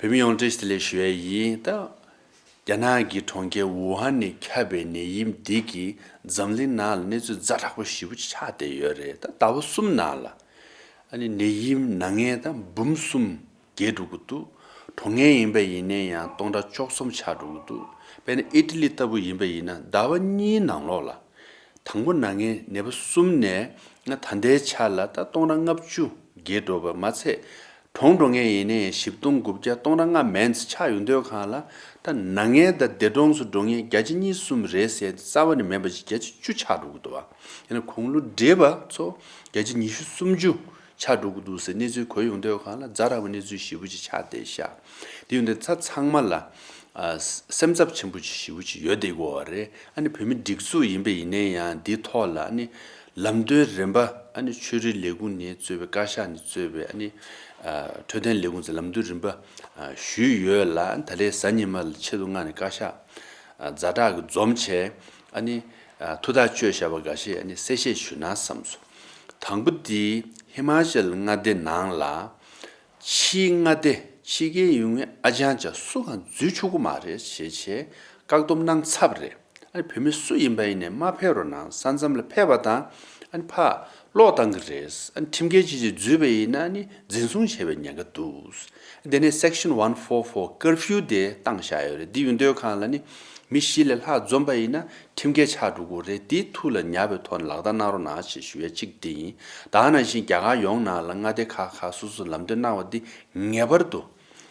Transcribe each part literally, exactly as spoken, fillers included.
བོད་མི་ཡོངས་བཀྲ་ཤིས་བདེ་ལེགས་ཞུ་ཡས་ཡིན། ད་རྒྱ་ནག་གི་གྲོང་ཁྱེར་ཝུ་ཧན་ནས་ཁྱབ་པའི་ནད་ཡམས་འདི་གིས་འཛམ་གླིང་ནང་ལ་གནས་ཚུལ་ཛ་དྲག་པོ་ཞེ་པོ་ཅིག་ཆགས་བསྡད་ཡོད་རེད། ད་ཟླ་བ་གསུམ་ནང་ལ་ཨ་ནི་ནད་ཡམས་ན་མཁན་ད་འབུམ་གསུམ་བརྒལ་འགྲོ་གི་འདུག་གྲོངས་མཁན་ཡིན་པ་ཡིན་ན་ཡང་སྟོང་ཕྲག་བཅུ་གསུམ་ཆགས་འགྲོ་གི་འདུག་དཔེར་ན་ཨི་ཊ་ལི་ལྟ་བུ་ཡིན་པ་ཡིན་ན་ཟླ་བ་གཉིས་ནང་ལོགས་ལ། དང་པོ་ན་མཁན་ནད་པ་གསུམ་ནས་ང་ད་ལྟའི་ཆ་ལ་ད་སྟོང་ཕྲག་ལྔ་བཅུ་བརྒལ་འགྲོ་བ་མ་ཚད། གྲོངས་འགྲོ་མཁན་ཡིན་ནའི་བཞི་སྟོང་དགུ་བརྒྱ་སྟོང་ཕྲག་ལྔ་མན་ཙམ་ཆགས་ཡོང་དུས་སྒང་ལ། ད་ན་མཁན་དང་འདས་གྲོངས་སུ་འགྲོ་མཁན་བརྒྱ་ཆ་གཉིས་གསུམ་རེད་ཟེར་རྩ་བ་ནས་མེད་པ་ཞིག་བརྒྱ་ཆ་བཅུ་ཆགས་འགྲོ་གི་འདུག་བ། ཡིན་ན་དགུང་ལོ་བགྲེས་པ་ཚོ་བརྒྱ་ཆ་ཉི་ཤུ་སུམ་ཅུ་ཆགས་འགྲོ་གི་འདུག་ཟེར་གནས་ཚུལ་གོ་ཡོང་དུས་སྒང་ལ་ཛ་དྲག་པའི་གནས་ཚུལ་ཞེ་པོ་ཅིག་ཆགས་བསྡད་ཤག་དེ་ཡོང་དུས་ད་ཚང་མ་ལ་ཨ་སེམས་འཚབ་ཆེན་པོ་ཅིག་ཞེ་པོ་ཅིག་ཡོད་བསྡད་ཀྱི་ཡོད་རེད། ཨ་ནི་བོད་མི་སྒྲིག་འཛུགས་ཡིན་པ་ཡིན་ན་ཡང་འདིའི་ཐོག་ལ་ཨ་ནི་ལམ་སྟོན་རིམ་པ་ཨ་ནི་ཆོས་རིག་ལས་ཁུངས་ནས་གཙོས་པའི་བཀའ་ཤག་ནས་གཙོས་པའི་ཨ་ནི་ཨ་འཕྲོད་བསྟེན་ལས་ཁུངས་ཚོས་ལམ་སྟོན་རིམ་པ་ཨ་ཞུས་ཡོད་ལ། ད་རེས་གཟའ་ཉི་མ་ལ་ཆེད་དུ་མངགས་ནས་བཀའ་ཤག་ཨ་ཛ་དྲག་གིས་འཛོམས་བྱས་ཨ་ནི་ཨ་ཐུགས་ཐག་གཅོད་བཞག་པ་འགའ་ཤས་ཨ་ནི་གསལ་བཤད་ཞུས་ན་བསམས་སོང་། དང་པོ་འདི་ཧི་མ་ཅལ་མངའ་སྡེ་ནང་ལ། ཕྱིའི་མངའ་སྡེ་ཕྱི་རྒྱལ་ཡོང་མཁན་ཨ་ཅང་ཅང་སུ་གང་འཛུལ་ཆོག་གི་མ་རེད་ཞེས་བྱས་བཀག་སྡོམ་གནང་ཚར་བ་རེད། ཨ་ནི་བོད་མི་སུ་ཡིན་པ་ཡིན་ནའི་མ་ཕེབས་རོགས་གནང་། ས་མཚམས་ལ་ཕེབས་པ་དང་ཨ་ནི་ཕར་སློག་བཏང་གི་རེད། ཨ་ནི་ཁྲིམས་འགལ་ཅིག་ཅིག་འཛུལ་བ་ཡིན་ན་ཨ་ནི་འཛིན་བཟུང་བྱེད་པའི་ཉེན་ཁ་འདུག་དེ་ནས་སེག་ཤན་ཝན་ཕོར་ཕོར་ཀར་ཕིའུ་དེ་བཏང་བཞག་ཡོད་རེད། འདི་ཡོང་དུས་སྒང་ལ་ནི་མི་བཞི་ལས་ལྷག་འཛོམས་པ་ཡིན་ན། ཁྲིམས་འགལ་ཆགས་འགྲོ་གི་རེད། དེ་ཐུགས་ལ་ཉར་བའི་ཐོག་ནས་ལག་བསྟར་གནང་རོགས་གནང་ཞེས་ཞུ་ཡ་གཅིག་དེ་ཡིན། ད་ག་ནང་བཞིན་རྒྱ་གར་ཡོངས་ནང་ལ་མངའ་སྡེ་ཁག་ཁག་སོ་སོས་ལམ་སྟོན་གནང་བ་འདི་ངེས་པར་དུ་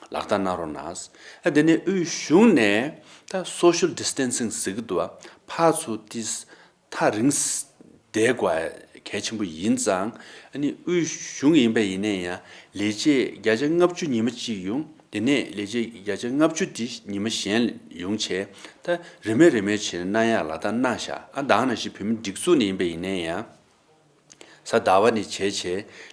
ལག་བསྟར་གནང་རོགས་གནང་། ཨ་དེ་ནས་དབུས་གཞུང་ནས་ད་སོ་ཤལ་ཌི་སི་ཊན་སིང་ཟེར་གྱི་འདུག་བ། ཕར་ཚུར་ཏིས་ཐག་རིང་ས་བསྡད་དགོས་གལ་ཆེན་པོ་ཡིན་ཙང་། ཨ་ནི་དབུས་གཞུང་ཡིན་པ་ཡིན་ན་ཡང་ལས་བྱེད་བརྒྱ་ཆ་ལྔ་བཅུ་ཉི་མ་གཅིག་ཡོང་། དེ་ནས་ལས་བྱེད་བརྒྱ་ཆ་ལྔ་བཅུ་དེ་ཉི་མ་གཞན་ཡོང་བྱས། ད་རེས་མོས་རེས་མོས་བྱས་ནས་གནང་ཡག་ལག་བསྟར་གནང་བཞག་ཨ་ད་ག་ནང་བཞིན་བོད་མི་སྒྲིག་འཛུགས་ནས་ཡིན་པ་ཡིན་ན་ཡང་། གཟའ་ཟླ་བ་ནས་བྱས་བྱས་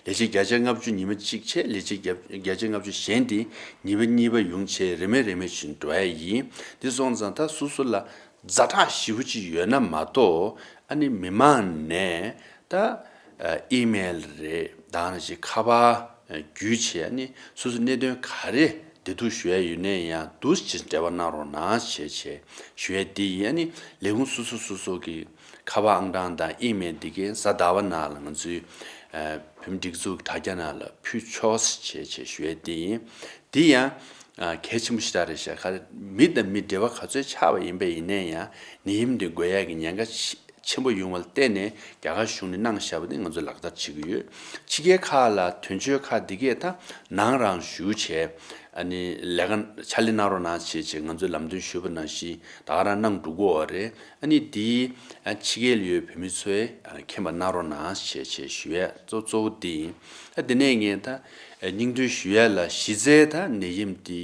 ལས་བྱེད་བརྒྱ་ཆ་ལྔ་བཅུ་ཉི་མ་གཅིག་བྱས། ལས་བྱེད་བརྒྱ་བརྒྱ་ཆ་ལྔ་བཅུ་གཞན་དེ་ཉི་མ་གཉིས་པ་ཡོང་བྱས་རེས་མོས་རེས་མོས་བྱས་ནས་འགྲོ་ཡ་ཡིན། དེ་སོང་ཙང་ད་སོ་སོ་ལ་ཛ་དྲག་ཞེ་པོ་ཅིག་ཡོད་ན་མ་གཏོགས། ཨ་ནི་མི་མང་ནས་ད་ཨ་ཨི་མེལ་རེད། ད་ག་ནང་བཞིན་ཁ་པར་བརྒྱུད་བྱས་ཨ་ནི་སོ་སོ་གནད་དོན་ག་རེ་བདེ་སྡུག་ཞུ་ཡ་ཡོད་ན་ཡང་འདུག་སེ་འབྲེལ་བ་གནང་རོགས་གནང་ཞེས་བྱས་ཞུ་ཡ་འདི་ཡིན། ཨ་ནི་ལས་ཁུངས་སོ་སོ་སོ་སོ་གི་ཁ་པར་ཨང་གྲངས་དང་ཨི་མེལ་འདི་གའི་གཟའ་ཟླ་བ་ནང་ལ་ང་ཚོའི་ཨ་བོད་མི་སྒྲིག་འཛུགས་ཀྱི་དྲ་རྒྱ་ནང་ལ་ཕུལ་ཆོག་ཞེས་བྱས་ཞུ་ཡ་འདི་ཡིན། འདི་ཡང་ཨ་གལ་ཆེན་པོ་ཞེ་དྲག་རེད་ཤག་ག་རེ་མི་དང་མི་འབྲེལ་བ་ག་ཚོད་ཆགས་པ་ཡིན་པ་ཡིན་ན་ཡང་ནད་ཡམས་འདི་འགོས་ཡག་གི་ཉེན་ཁ་ཆེ་ཆེན་པོ་ཡོང་བ་ལ་བརྟེན་ནས་རྒྱ་གར་གཞུང་ནས་གནང་བཞག་པ་འདི་ང་ཚོས་ལག་བསྟར་བྱེད་ཀྱི་ཡོད། ཕྱི་རྒྱལ་ཁག་ལ་དོན་གཅོད་ཁག་འདི་གས་ད་ནང་རང་བཞུགས་བྱས་ཨ་ནི་ལས་ཀ་ཕྱག་ལས་གནང་རོགས་གནང་བྱས་བྱས་ང་ཚོས་ལམ་སྟོན་ཞུས་པ་ནང་བཞིན་ད་ག་རང་གནང་འགྲོ་གི་ཡོད་རེད། ཨ་ནི་འདི་ཕྱི་རྒྱལ་ལ་ཡོད་བོད་མི་ཚོས་མཁྱེན་པ་གནང་རོགས་གནང་ཞེས་བྱས་ཞུ་ཡས་གཙོ་གཙོ་བོ་འདི་ཡིན། ཨ་དེ་ནས་ངས་ད་སྙིང་བསྡུས་ཞུ་ཡས་ལ་གཞི་རྩའི་ད་ནད་ཡམས་འདི་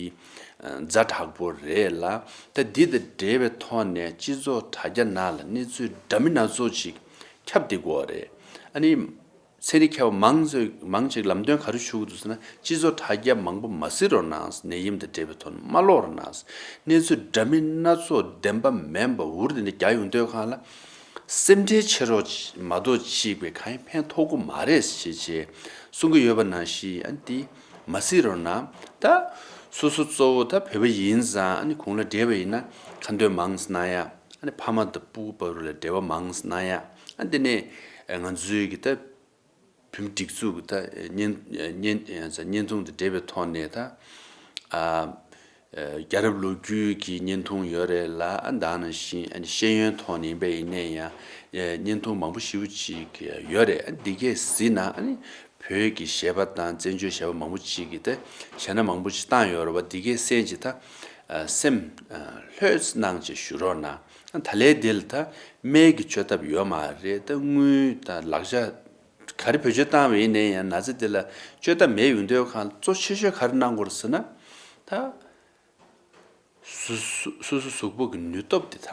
ཛ་དྲག་པོ་རེད་ལ། ད་འདི་དང་འབྲེལ་བའི་ཐོག་ནས་སྤྱི་ཚོགས་དྲ་རྒྱ་ནང་ལ་གནས་ཚུལ་འདྲ་མིན་སྣ་ཚོགས་ཅིག་ཁྱབ་བསྡད་ཀྱི་ཡོད་རེད། ཨ་ནི། ཚན་རིག་མཁས་པ་མང་ཚོས་མང་ཅིག་ལམ་སྟོན་ག་རེ་ཞུ་གི་འདུག་ཟེར་ན། སྤྱི་ཚོགས་དྲ་རྒྱ་མང་པོ་མ་གཟིགས་རོགས་གནང་། ནད་ཡམས་དང་འབྲེལ་བའི་ཐོག་ནས་མ་ཀློག་རོགས་གནང་། གནས་ཚུལ་འདྲ་མིན་སྣ་ཚོགས་བདེན་པ་མིན་པ་འུར་དེ་འདྲ་རྒྱག་ཡོང་དུས་སྒང་ལ། སེམས་ཁྲལ་བྱེད་རོགས་མ་གཏོགས་ཅིག་པའི་གང་ཡང་ཕན་ཐོགས་ཀྱི་མ་རེད་ཞེས་བྱས་གསུང་གི་ཡོད་པ་ནང་བཞིན། ཨ་ནི་དེ་མ་གཟིགས་རོགས་གནང་། ད་སོ་སོ་གཙོ་བོ་ད་བོད་པ་ཡིན་ཙང་། ཨ་ནི་གུང་ལ་བགྲེས་པ་ཡིན་ན་ཁ་འདོན་མང་ཙམ་གནང་ཡ། ཨ་ནི་ཕ་མ་དང་སྤུ་གུ་བར་ལ་འབྲེལ་བ་མང་ཙམ་གནང་ཡ། ཨ་ནི་དེ་ནས་ང་ཚོའི་གི་ད་བོད་མི་སྒྲིག་འཛུགས་ཀྱི་ད་བརྙན་བརྙན་བརྙན་ཐུང་དང་འབྲེལ་བའི་ཐོག་ནས་ད་ཨ་རྒྱལ་རབས་ལོ་རྒྱུས་ཀྱི་བརྙན་ཐུང་ཡོད་རེད་ལ། ཨ་ད་ག་ནང་བཞིན་ཨ་ནི་ཤེས་ཡོན་ཐོག་ནས་ཡིན་པ་ཡིན་ནའི་ཡང་བརྙན་ཐུང་མང་པོ་ཞེ་པོ་ཅིག་ཡོད་རེད། ཨ་འདི་གས་གཟིགས་ན། ཨ་ནི་བོད་ཀྱི་གཞས་པ་དང་བཙན་བྱོལ་གཞས་པ་མང་པོ་ཅིག་གིས་ད་གཞས་སྣ་མང་པོ་ཅིག་བཏང་ཡོད་རེད་བ། འདི་གས་གསན་བྱས་ད་སེམས་ལྷོད་གནང་བྱས་བཞུགས་རོགས་གནང་། ཨ་ད་ལས་འདི་ལ་ད་སྨན་གྱི་བཅོས་ཐབས་ཡོད་མ་རེད། ད་དངུལ་དང་ལག་ཆ་ག་རེ་བེད་སྤྱོད་བཏང་བ་ཡིན་ནའི་ཡང་ན་ཚ་འདི་ལ་བཅོས་ཐབས་མེད་ཡོང་དུས་སྒང་གཙོ་ཆེ་ཤོས་ག་རེ་གནང་དགོས་རེད་ཟེར་ན། ད་སོ་སོ་སོ་སོ་གཟུགས་པོ་གི་ནུས་སྟོབས་དེ་ད་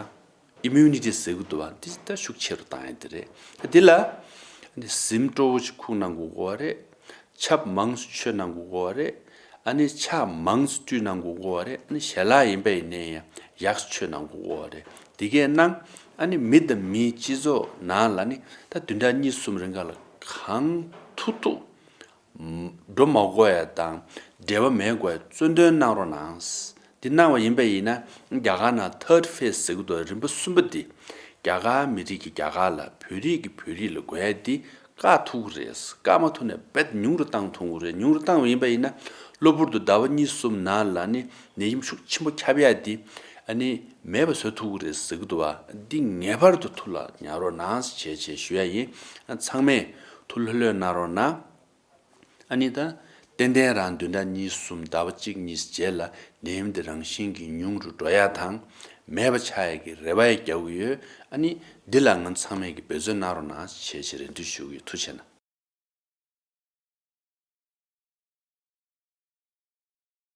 ཨི་མིའུ་ནི་ཊི་ཟེར་གི་འདུག་བ། འདི་ད་ཤུགས་ཆེ་རུ་བཏང་ཡ་དེ་རེད། ད་འདི་ལ་འདི་གཟིམ་སྤྲོ་བོ་ཅིག་ཁུག་གནང་དགོས་ཀྱི་ཡོད་རེད། ཆབ་མང་ཙམ་མཆོད་གནང་དགོས་ཀྱི་ཡོད་རེད། ཨ་ནི་ཕྱག་མང་ཙམ་བཀྲུས་གནང་དགོས་ཀྱི་ཡོད་རེད། ཨ་ནི་ཞལ་ལག་ཡིན་པ་ཡིན་ནའི་ཡང་ཡག་ཙམ་མཆོད་གནང་དགོས་ཀྱི་ཡོད་རེད། འདི་གས་གནང་། ཨ་ནི་མི་དང་མིའི་སྤྱི་ཚོགས་ནང་ལ་ནི་ད་བདུན་ཕྲག་གཉིས་གསུམ་རིང་ག་ལ་གང་ཐུབ་ཐུབ་འགྲོ་མ་དགོས་ཡ་དང་ འབྲེལ་བ་མེད་དགོས་གཙོ་འདོན་གནང་རོགས་གནང་། འདི་གནང་བ་ཡིན་པ་ཡིན་ན་རྒྱ་གར་ནང་third phase་ཟེར་གྱི་འདུག་རིམ་པ་གསུམ་པ་འདི། རྒྱ་གར་མི་རིགས་ཀྱིས་རྒྱ་གར་ལ་བོད་རིགས་ཀྱིས་བོད་རིགས་ལ་འགོས་ཡ་འདི་བཀག་ཐུབ་ཀྱི་རེད། བཀག་མ་ཐུབ་ནས་རྦད་ཉུང་རུ་བཏང་ཐུབ་ཀྱི་རེད། ཉུང་རུ་བཏང་བ་ཡིན་པ་ཡིན་ན་གློ་བུར་དུ་ཟླ་བ་གཉིས་གསུམ་ནང་ལ་ནི་ནད་ཡམས་ཤུགས་ཆེན་པོ་ཁྱབ་ཡ་འདི་ཨ་ནི་མེད་པ་བཟོ་ཐུབ་ཀྱི་རེད་ཟེར་གྱི་འདུག་བ། འདི་ངེས་པར་དུ་ཐུགས་ལ་ཉར་རོགས་གནང་ཞེས་ཞེས་ཞུ་ཡ་ཡིན། ཚང་མས་ཐུགས་ལྷོད་ལྷོད་གནང་རོགས་གནང་། ཨ་ནི་ད། ཏན་ཏན་རང་བདུན་ཕྲག་གཉིས་གསུམ་ཟླ་བ་གཅིག་གཉིས་རྗེས་ལ་ནད་ཡམས་འདི་རང་བཞིན་གྱིས་ཉུང་རུ་འགྲོ་ཡ་དང་། མེད་པ་ཆགས་ཡ་གི་རེ་བ་ཡང་རྒྱག་གི་ཡོད། ཨ་ནི་འདི་ལ་ང་ཚང་མས་ཀྱི་འབད་བརྩོན་གནང་རོགས་གནང་ཞེས་ཞེས་རེ་འདུན་ཞུ་གི་ཡོད། ཐུགས་རྗེ་གནང་།